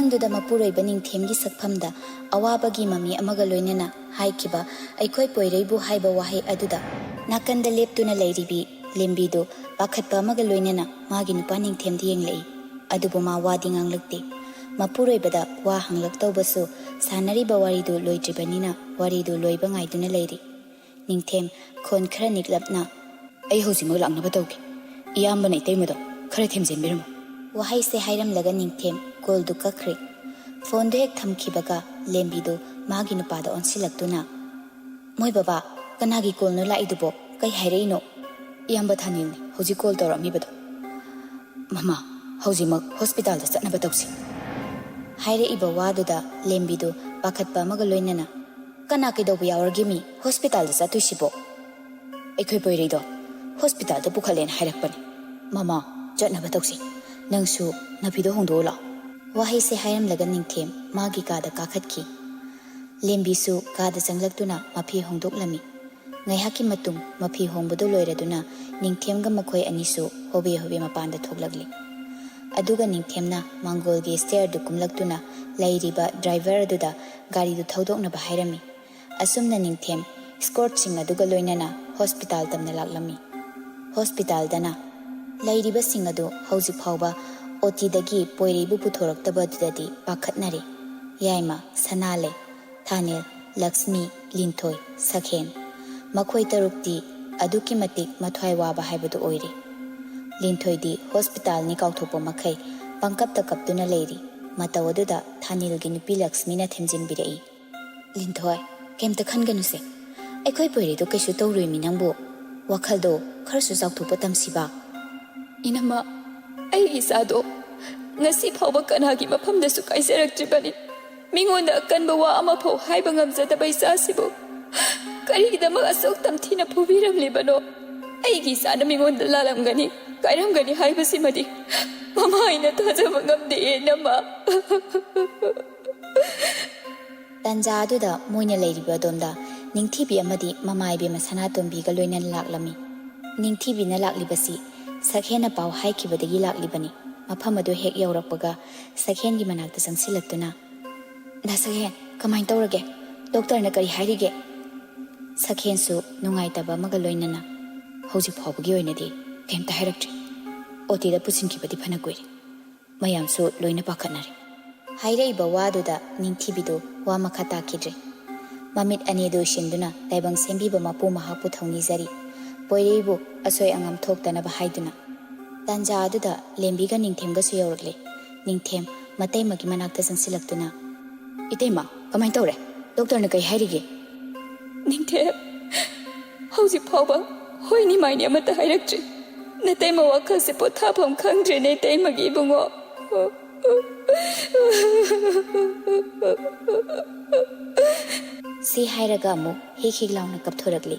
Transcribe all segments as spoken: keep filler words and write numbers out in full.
ꯑꯗꯨꯗ ꯃꯄꯨꯔꯣꯏꯕ ꯅꯤꯡꯊꯦꯝꯒꯤ ꯁꯛꯐꯝꯗ ꯑꯋꯥꯕꯒꯤ ꯃꯃꯤ ꯑꯃꯒ ꯂꯣꯏꯅꯅ ꯍꯥꯏꯈꯤꯕ "ꯑꯩꯈꯣꯏ ꯄꯣꯏꯔꯩꯕꯨ" ꯍꯥꯏꯕ ꯋꯥꯍꯩ ꯑꯗꯨꯗ ꯅꯥꯀꯟꯗ ꯂꯦꯞꯇꯨꯅ ꯂꯩꯔꯤꯕꯤ ꯂꯦꯝꯕꯤꯗꯨ ꯄꯥꯈꯠꯄ ꯑꯃꯒ ꯂꯣꯏꯅꯅ ꯃꯥꯒꯤ ꯅꯨꯄꯥ ꯅꯤꯡꯊꯦꯝꯗ ꯌꯦꯡꯂꯛꯏ꯫ ꯑꯗꯨꯕꯨ ꯃꯥ ꯋꯥꯗꯤ ꯉꯥꯡꯂꯛꯇꯦ꯫ ꯃꯄꯨꯔꯣꯏꯕꯗ ꯋꯥ ꯍꯪꯂꯛꯇꯧꯕꯁꯨ ꯁꯥꯟꯅꯔꯤꯕ ꯋꯥꯔꯤꯗꯨ ꯂꯣꯏꯗ꯭ꯔꯤꯕꯅꯤꯅ ꯋꯥꯔꯤꯗꯨ ꯂꯣꯏꯕ ꯉꯥꯏꯗꯨꯅ ꯂꯩꯔꯤ꯫ ꯅꯤꯡꯊꯦꯝ ꯈꯣꯟ ꯈꯔ ꯅꯤꯛꯂꯞꯅ, "ꯑꯩ ꯍꯧꯖꯤꯛꯃꯛ ꯂꯥꯛꯅꯕ ꯇꯧꯒꯦ꯫ ꯏꯌꯥꯝꯕꯅ ꯏꯇꯩꯃꯗꯣ ꯈꯔ ꯊꯦꯝꯖꯤꯟꯕꯤꯔꯝꯃꯨ꯫" ꯋꯥꯍꯩꯁꯦ ꯍꯥꯏꯔꯝꯂꯒ ꯅꯤꯡꯊꯦꯝ ꯀꯣꯜꯗꯨ ꯀꯛꯈ꯭ꯔꯦ꯫ ꯐꯣꯟꯗꯨ ꯍꯦꯛ ꯊꯝꯈꯤꯕꯒ ꯂꯦꯝꯕꯤꯗꯨ ꯃꯥꯒꯤ ꯅꯨꯄꯥꯗ ꯑꯣꯟꯁꯤꯜꯂꯛꯇꯨꯅ, "ꯃꯣꯏ ꯕꯕꯥ, ꯀꯅꯥꯒꯤ ꯀꯣꯜꯅꯣ ꯂꯥꯛꯏꯗꯨꯕꯣ? ꯀꯩ ꯍꯥꯏꯔꯛꯏꯅꯣ?" "ꯏꯌꯥꯝꯕ ꯊꯥꯅꯤꯜꯅꯤ, ꯍꯧꯖꯤꯛ ꯀꯣꯜ ꯇꯧꯔꯛꯑꯝꯃꯤꯕꯗꯣ꯫ ꯃꯃꯥ, ꯍꯧꯖꯤꯛꯃꯛ ꯍꯣꯁꯄꯤꯇꯥꯜꯗ ꯆꯠꯅꯕ ꯇꯧꯁꯤ꯫" ꯍꯥꯏꯔꯛꯏꯕ ꯋꯥꯗꯨꯗ ꯂꯦꯝꯕꯤꯗꯨ ꯄꯥꯈꯠꯄ ꯑꯃꯒ ꯂꯣꯏꯅꯅ, "ꯀꯅꯥ ꯀꯩꯗꯧꯕ ꯌꯥꯎꯔꯒꯦ ꯃꯤ ꯍꯣꯁꯄꯤꯇꯥꯜꯗ ꯆꯠꯇꯣꯏꯁꯤꯕꯣ?" "ꯑꯩꯈꯣꯏ ꯄꯣꯏꯔꯩꯗꯣ ꯍꯣꯁꯄꯤꯇꯥꯜꯗ ꯄꯨꯈꯠꯂꯦꯅ ꯍꯥꯏꯔꯛꯄꯅꯤ꯫ ꯃꯃꯥ, ꯆꯠꯅꯕ ꯇꯧꯁꯤ꯫ ꯅꯪꯁꯨ ꯅꯐꯤꯗꯣ ꯍꯣꯡꯗꯣꯛꯎ ꯂꯥꯛꯑꯣ꯫" ꯋꯥꯍꯩꯁꯦ ꯍꯥꯏꯔꯝꯂꯒ ꯅꯤꯡꯊꯦꯝ ꯃꯥꯒꯤ ꯀꯥꯗ ꯀꯥꯈꯠꯈꯤ꯫ ꯂꯦꯝꯕꯤꯁꯨ ꯀꯥꯗ ꯆꯪꯂꯛꯇꯨꯅ ꯃꯐꯤ ꯍꯣꯡꯗꯣꯛꯂꯝꯃꯤ꯫ ꯉꯥꯏꯍꯥꯛꯀꯤ ꯃꯇꯨꯡ ꯃꯐꯤ ꯍꯣꯡꯕꯗꯨ ꯂꯣꯏꯔꯗꯨꯅ ꯅꯤꯡꯊꯦꯝꯒ ꯃꯈꯣꯏ ꯑꯅꯤꯁꯨ ꯍꯣꯕꯦ ꯍꯣꯕꯦ ꯃꯄꯥꯟꯗ ꯊꯣꯛꯂꯛꯂꯤ꯫ ꯑꯗꯨꯒ ꯅꯤꯡꯊꯦꯝꯅ ꯃꯥꯡꯒꯣꯜꯒꯤ ꯁ꯭ꯇꯦꯌꯔꯗꯨ ꯀꯨꯝꯂꯛꯇꯨꯅ ꯂꯩꯔꯤꯕ ꯗ꯭ꯔꯥꯏꯚꯔ ꯑꯗꯨꯗ ꯒꯥꯔꯤꯗꯨ ꯊꯧꯗꯣꯛꯅꯕ ꯍꯥꯏꯔꯝꯃꯤ꯫ ꯑꯁꯨꯝꯅ ꯅꯤꯡꯊꯦꯝ ꯏꯁꯀꯣꯔꯠꯁꯤꯡ ꯑꯗꯨꯒ ꯂꯣꯏꯅꯅ ꯍꯣꯁꯄꯤꯇꯥꯜ ꯇꯝꯅ ꯂꯥꯛꯂꯝꯃꯤ꯫ ꯍꯣꯁꯄꯤꯇꯥꯜꯗꯅ ꯂꯩꯔꯤꯕꯁꯤꯡ ꯑꯗꯨ ꯍꯧꯖꯤꯛ ꯐꯥꯎꯕ ꯑꯣ ꯇꯤꯗꯒꯤ ꯄꯣꯏꯔꯩꯕꯨ ꯄꯨꯊꯣꯔꯛꯇꯕꯗꯨꯗꯗꯤ ꯄꯥꯈꯠꯅꯔꯤ꯫ ꯌꯥꯏꯃ, ꯁꯅꯥꯂꯩ, ꯊꯥꯅꯤꯜ, ꯂꯛꯁꯃꯤ, ꯂꯤꯟꯊꯣꯏ, ꯁꯈꯦꯟ, ꯃꯈꯣꯏ ꯇꯔꯨꯛꯇꯤ ꯑꯗꯨꯛꯀꯤ ꯃꯇꯤꯛ ꯃꯊ꯭ꯋꯥꯏ ꯋꯥꯕ ꯍꯥꯏꯕꯗꯨ ꯑꯣꯏꯔꯦ꯫ ꯂꯤꯟꯊꯣꯏꯗꯤ ꯍꯣꯁꯄꯤꯇꯥꯜꯅꯤ ꯀꯥꯎꯊꯣꯛꯄ ꯃꯈꯩ ꯄꯪꯀꯞꯇ ꯀꯞꯇꯨꯅ ꯂꯩꯔꯤ꯫ ꯃꯇꯧ ꯑꯗꯨꯗ ꯊꯥꯅꯤꯜꯒꯤ ꯅꯨꯄꯤ ꯂꯛꯁꯃꯤꯅ ꯊꯦꯝꯖꯤꯟꯕꯤꯔꯛꯏ꯫ "ꯂꯤꯟꯊꯣꯏ, ꯀꯩꯝꯇ ꯈꯟꯒꯅꯨꯁꯦ꯫ ꯑꯩꯈꯣꯏ ꯄꯣꯏꯔꯩꯗꯣ ꯀꯩꯁꯨ ꯇꯧꯔꯣꯏꯃꯤ ꯅꯪꯕꯨ꯫ ꯋꯥꯈꯜꯗꯣ ꯈꯔꯁꯨ ꯆꯥꯎꯊꯣꯛꯄ ꯇꯝꯁꯤꯕ꯫" "ꯏꯅꯝꯃ, ꯑꯩꯒꯤ ꯏꯆꯥꯗꯣ ꯉꯁꯤ ꯐꯥꯎꯕ ꯀꯅꯥꯒꯤ ꯃꯐꯝꯗꯁꯨ ꯀꯥꯏꯖꯔꯛꯇ꯭ꯔꯤꯕꯅꯤ꯫ ꯃꯤꯉꯣꯟꯗ ꯑꯀꯟꯕ ꯋꯥ ꯑꯃꯐꯥꯎ ꯍꯥꯏꯕ ꯉꯝꯖꯗꯕ ꯏꯆꯥꯁꯤꯕꯨ ꯀꯔꯤꯒꯤꯗꯃꯛ ꯑꯁꯨꯛ ꯇꯝꯊꯤꯅ ꯐꯨꯕꯤꯔꯝꯂꯤꯕꯅꯣ? ꯑꯩꯒꯤ ꯏꯆꯥꯅ ꯃꯤꯉꯣꯟꯗ ꯂꯥꯜꯂꯝꯒꯅꯤ, ꯀꯥꯏꯔꯝꯒꯅꯤ ꯍꯥꯏꯕꯁꯤꯃꯗꯤ ꯃꯃꯥ ꯑꯩꯅ ꯊꯥꯖꯕ ꯉꯝꯗꯦ, ꯏꯅꯝꯃ꯫" ꯇꯟꯖꯥ ꯑꯗꯨꯗ ꯃꯣꯏꯅ ꯂꯩꯔꯤꯕ ꯑꯗꯣꯝꯗ ꯅꯤꯡꯊꯤꯕꯤ ꯑꯃꯗꯤ ꯃꯃꯥ ꯏꯕꯦꯝꯃ ꯁꯅꯥꯇꯣꯝꯕꯤꯒ ꯂꯣꯏꯅꯅ ꯂꯥꯛꯂꯝꯃꯤ꯫ ꯅꯤꯡꯊꯤꯕꯤꯅ ꯂꯥꯛꯂꯤꯕꯁꯤ ꯁꯛꯍꯦꯟꯅ ꯄꯥꯎ ꯍꯥꯏꯈꯤꯕꯗꯒꯤ ꯂꯥꯛꯂꯤꯕꯅꯤ꯫ ꯃꯐꯝ ꯑꯗꯨ ꯍꯦꯛ ꯌꯧꯔꯛꯄꯒ ꯁꯛꯍꯦꯟꯒꯤ ꯃꯅꯥꯛꯇ ꯆꯪꯁꯤꯜꯂꯛꯇꯨꯅ, "ꯗꯥ ꯁꯛꯍꯦꯟ, ꯀꯃꯥꯏꯅ ꯇꯧꯔꯒꯦ? ꯗꯣꯛꯇꯔꯅ ꯀꯔꯤ ꯍꯥꯏꯔꯤꯒꯦ?" ꯁꯛꯍꯦꯟꯁꯨ ꯅꯨꯡꯉꯥꯏꯇꯕ ꯑꯃꯒ ꯂꯣꯏꯅꯅ, "ꯍꯧꯖꯤꯛ ꯐꯥꯎꯕꯒꯤ ꯑꯣꯏꯅꯗꯤ ꯀꯩꯝꯇ ꯍꯥꯏꯔꯛꯇ꯭ꯔꯤ꯫ ꯑꯣꯇꯤꯗ ꯄꯨꯁꯤꯟꯈꯤꯕꯗꯤ ꯐꯅ ꯀꯨꯏꯔꯦ꯫ ꯃꯌꯥꯝꯁꯨ ꯂꯣꯏꯅ ꯄꯥꯈꯠꯅꯔꯦ꯫" ꯍꯥꯏꯔꯛꯏꯕ ꯋꯥꯗꯨꯗ ꯅꯤꯡꯊꯤꯕꯤꯗꯨ ꯋꯥ ꯃꯈꯥ ꯇꯥꯈꯤꯗ꯭ꯔꯦ꯫ ꯃꯃꯤꯠ ꯑꯅꯤꯗꯨ ꯎꯏꯁꯤꯟꯗꯨꯅ ꯇꯥꯏꯕꯪ ꯁꯦꯝꯕꯤꯕ ꯃꯄꯨ ꯃꯍꯥꯛꯄꯨ ꯊꯧꯅꯤꯖꯔꯤ꯫ ꯄꯣꯏꯔꯩꯕꯨ ꯑꯁꯣꯏ ꯑꯉꯥꯝ ꯊꯣꯛꯇꯅꯕ ꯍꯥꯏꯗꯨꯅ꯫ ꯇꯥꯟꯖꯥ ꯑꯗꯨꯗ ꯂꯦꯝꯕꯤꯒ ꯅꯤꯡꯊꯦꯝꯒꯁꯨ ꯌꯧꯔꯛꯂꯦ꯫ ꯅꯤꯡꯊꯦꯝ ꯃꯇꯩꯃꯒꯤ ꯃꯅꯥꯛꯇ ꯆꯪꯁꯤꯜꯂꯛꯇꯨꯅ, "ꯏꯇꯩꯃ, ꯀꯃꯥꯏꯅ ꯇꯧꯔꯦ? ꯗꯣꯛꯇꯔꯅ ꯀꯩ ꯍꯥꯏꯔꯤꯒꯦ?" "ꯅꯤꯡꯊꯦꯝ, ꯍꯧꯖꯤꯛ ꯐꯥꯎꯕ ꯍꯣꯏꯅꯤ ꯃꯥꯏꯅꯤ ꯑꯃꯠꯇ ꯍꯥꯏꯔꯛꯇ꯭ꯔꯤ꯫ ꯅꯇꯩꯃ ꯋꯥꯈꯜꯁꯦ ꯄꯣꯊꯥꯐꯝ ꯈꯪꯗ꯭ꯔꯦꯅꯦ, ꯏꯇꯩꯃꯒꯤ ꯏꯕꯨꯡꯉꯣ꯫" ꯁꯤ ꯍꯥꯏꯔꯒ ꯑꯃꯨꯛ ꯍꯤꯛ ꯍꯤꯛ ꯂꯥꯎꯅ ꯀꯞꯊꯣꯔꯛꯂꯤ꯫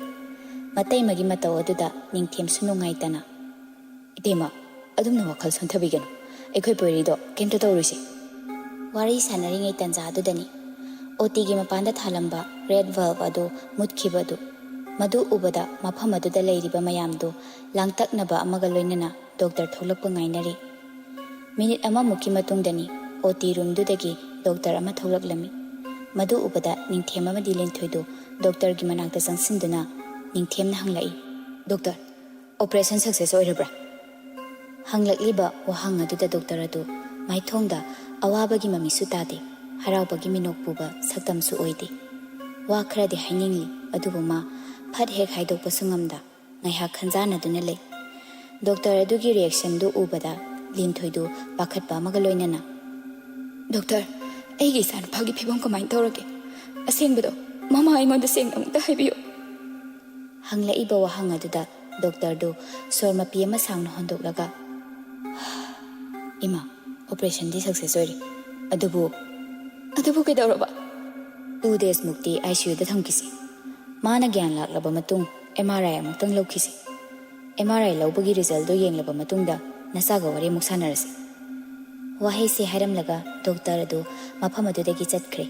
ꯃꯇꯩꯃꯒꯤ ꯃꯇꯧ ꯑꯗꯨꯗ ꯅꯤꯡꯊꯦꯝꯁꯨ ꯅꯨꯡꯉꯥꯏꯇꯅ, "ꯏꯇꯩꯃ, ꯑꯗꯨꯝꯅ ꯋꯥꯈꯜ ꯁꯣꯟꯊꯕꯤꯒꯅꯨ꯫ ꯑꯩꯈꯣꯏ ꯄꯣꯏꯔꯩꯗꯣ ꯀꯩꯝꯇ ꯇꯧꯔꯣꯏꯁꯦ꯫" ꯋꯥꯔꯤ ꯁꯥꯟꯅꯔꯤꯉꯩ ꯇꯟꯖꯥ ꯑꯗꯨꯗꯅꯤ ꯑꯣꯇꯤꯒꯤ ꯃꯄꯥꯟꯗ ꯊꯥꯜꯂꯝꯕ ꯔꯦꯗ ꯕꯜꯕ ꯑꯗꯨ ꯃꯨꯠꯈꯤꯕ ꯑꯗꯨ꯫ ꯃꯗꯨ ꯎꯕꯗ ꯃꯐꯝ ꯑꯗꯨꯗ ꯂꯩꯔꯤꯕ ꯃꯌꯥꯝꯗꯨ ꯂꯥꯡꯇꯛꯅꯕ ꯑꯃꯒ ꯂꯣꯏꯅꯅ ꯗꯣꯛꯇꯔ ꯊꯣꯛꯂꯛꯄ ꯉꯥꯏꯅꯔꯤ꯫ ꯃꯤꯅꯤꯠ ꯑꯃꯃꯨꯛꯀꯤ ꯃꯇꯨꯡꯗꯅꯤ ꯑꯣꯇꯤ ꯔꯨꯝꯗꯨꯗꯒꯤ ꯗꯣꯛꯇꯔ ꯑꯃ ꯊꯣꯛꯂꯛꯂꯝꯃꯤ꯫ ꯃꯗꯨ ꯎꯕꯗ ꯅꯤꯡꯊꯦꯝ ꯑꯃꯗꯤ ꯂꯤꯟꯊꯣꯏꯗꯨ ꯗꯣꯛꯇꯔꯒꯤ ꯃꯅꯥꯛꯇ ꯆꯪꯁꯤꯟꯗꯨꯅ ꯅꯤꯡꯊꯦꯝꯅ ꯍꯪꯂꯛꯏ, "ꯗꯣꯛꯇꯔ, ꯑꯣꯄꯔꯦꯁꯟ ꯁꯛꯁꯦꯁ ꯑꯣꯏꯔꯕ꯭ꯔꯥ?" ꯍꯪꯂꯛꯂꯤꯕ ꯋꯥꯍꯪ ꯑꯗꯨꯗ ꯗꯣꯛꯇꯔ ꯑꯗꯨ ꯃꯥꯏꯊꯣꯡꯗ ꯑꯋꯥꯕꯒꯤ ꯃꯃꯤꯁꯨ ꯇꯥꯗꯦ, ꯍꯔꯥꯎꯕꯒꯤ ꯃꯤꯅꯣꯛ ꯄꯨꯕ ꯁꯛꯇꯝꯁꯨ ꯑꯣꯏꯗꯦ꯫ ꯋꯥ ꯈꯔꯗꯤ ꯍꯥꯏꯅꯤꯡꯂꯤ, ꯑꯗꯨꯕꯨ ꯃꯥ ꯐꯠ ꯍꯦꯛ ꯍꯥꯏꯗꯣꯛꯄꯁꯨ ꯉꯝꯗ ꯉꯥꯏꯍꯥꯛ ꯈꯟꯖꯥꯟꯅꯗꯨꯅ ꯂꯩ꯫ ꯗꯣꯛꯇꯔ ꯑꯗꯨꯒꯤ ꯔꯤꯌꯦꯛꯁꯟꯗꯨ ꯎꯕꯗ ꯂꯤꯟꯊꯣꯏꯗꯨ ꯄꯥꯈꯠꯄ ꯑꯃꯒ ꯂꯣꯏꯅꯅ, "ꯗꯣꯛꯇꯔ, ꯑꯩꯒꯤ ꯏꯆꯥꯅꯨꯄꯥꯒꯤ ꯐꯤꯕꯝ ꯀꯃꯥꯏꯅ ꯇꯧꯔꯒꯦ? ꯑꯁꯦꯡꯕꯗꯣ ꯃꯃꯥ ꯑꯩꯉꯣꯟꯗ ꯁꯦꯡꯅ ꯑꯃꯨꯛꯇ ꯍꯥꯏꯕꯤꯌꯨ꯫" ꯍꯪꯂꯛꯏꯕ ꯋꯥꯍꯪ ꯑꯗꯨꯗ ꯗꯣꯛꯇꯔꯗꯨ ꯁꯣꯔ ꯃꯄꯤ ꯑꯃ ꯁꯥꯡꯅ ꯍꯣꯟꯗꯣꯛꯂꯒ, "ꯏꯃꯥ, ꯑꯣꯄꯔꯦꯁꯟꯗꯤ ꯁꯛꯁꯦꯁ ꯑꯣꯏꯔꯦ꯫ ꯑꯗꯨꯕꯨ..." "ꯑꯗꯨꯕꯨ ꯀꯩꯗꯧꯔꯕ?" "ꯇꯨ ꯗꯦꯖꯃꯨꯛꯇꯤ ꯑꯥꯏ ꯁꯤ ꯌꯨꯗ ꯊꯝꯈꯤꯁꯤ꯫ ꯃꯥꯅ ꯒ꯭ꯌꯥꯟ ꯂꯥꯛꯂꯕ ꯃꯇꯨꯡ ꯑꯦꯝ ꯑꯥꯔ ꯑꯥꯏ ꯑꯃꯨꯛꯇꯪ ꯂꯧꯈꯤꯁꯤ꯫ ꯑꯦꯝ ꯑꯥꯔ ꯑꯥꯏ ꯂꯧꯕꯒꯤ ꯔꯤꯖꯜꯗꯨ ꯌꯦꯡꯂꯕ ꯃꯇꯨꯡꯗ ꯅꯆꯥꯒ ꯋꯥꯔꯤ ꯑꯃꯨꯛ ꯁꯥꯟꯅꯔꯁꯤ꯫" ꯋꯥꯍꯩꯁꯤ ꯍꯥꯏꯔꯝꯂꯒ ꯗꯣꯛꯇꯔ ꯑꯗꯨ ꯃꯐꯝ ꯑꯗꯨꯗꯒꯤ ꯆꯠꯈ꯭ꯔꯦ꯫